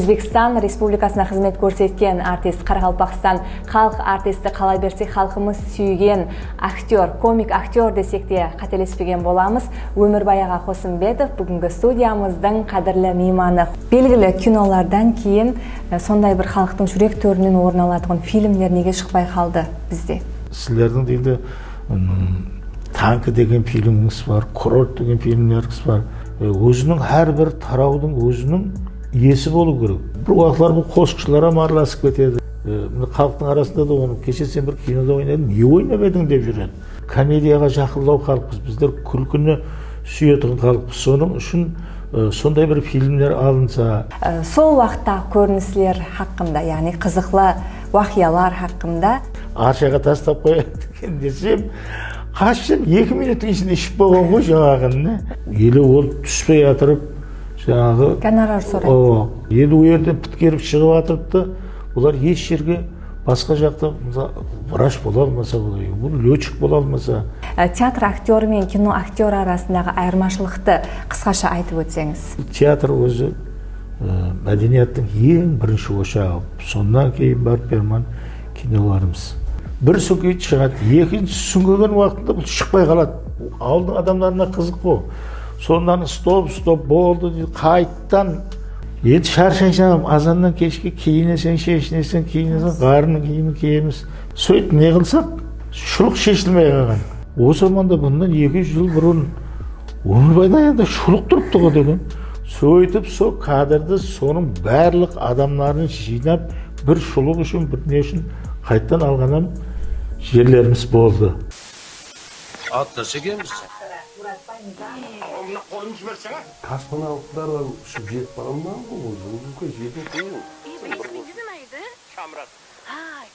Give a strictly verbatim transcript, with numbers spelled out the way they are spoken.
Ózbekstan Respublikasına xızmet kórsetken artist, Qaraqalpaqstan xalıq artisti, qala berse, xalqımız súygen aktyor, komik aktyor desek te qátelespegen bolamız, Ómirbay aǵa Qosımbetov búgingi studiyamızdıń qádirli miymanı. Belgili kinolardan keyin, e, sonday bir xalıqtıń júrek tórinen orın alatuǵın filmler nege shıqpay qaldı bizde? Sizlerdiń deydi, ım, Tanki degen filmińiz bar, Kurort degen filmlerińiz bar. E, óziniń hár bir tarawdıń óziniń iyesi bolıw kerek. Bir waqıtlar bul qosıqshılar hám aralasıp ketedi. E, mine, xalıqtıń arasında da onı, "Keshe sen bir kinoda oynadıń, ne oynap ediń?" dep júredi. Komediyaǵa jaqınlaw xalıqpız. Bizler kúlkini súyetuǵın xalıqpız. Sonıń ushın, e, sonday bir filmler alınsa. E, sol waqıttaǵı kórinisler haqqında, yaǵnıy qızıqlı waqıyalar haqqında. Arshaǵa taslap qoyadı eken desem, qashsam eki minuttıń ishinde iship bolǵan ǵoy jańaǵını. Ele ol túspey atırıp, jańaǵı gonorar soraydı. Awa, endi ol jerden pitkerip shıǵıp atırıptı. Bular hesh jerge, basqa jaqta, mısal, vrach bola almasa, bul lyotchik bola almasa. E, teatr aktyorı menen kino aktyorı arasındaǵı ayırmashılıqtı qısqasha aytıp ótseńiz. Teatr ózi, e, mádeniyattıń eń birinshi oshaǵı. Sonnan keyin barıp berman kinolarımız. Bir súńgiydi shıǵadı, ekinshi súńgigen waqtında bul shıqpay qaladı. Awıldıń adamlarına qızıq ǵo. Sonnan stop, stop, boldı deydi, qayttan. Endi sharshaysań, azannan keshke kiyineseń, sheshineseń, kiyineseń, ǵarrınıń kiyimin kiyemiz. Sóytip ne qılsaq, shulıq sheshilmey qalǵan. O zamanda bunnan eki júz jıl burın Ómirbayda endi shulıq turıptı ǵo degen. Sóytip sol kadrdı, sonıń barlıq adamların jıynap, bir shulıq ushın, bir ne ushın qayttan alǵanam jerlerimiz boldı. Atlas ekenbiz. Mına qolımdı jibersene. Kosmonavtlar ushıp jetip baraman ǵo, ol úlken jerge. Shamrat. Hay.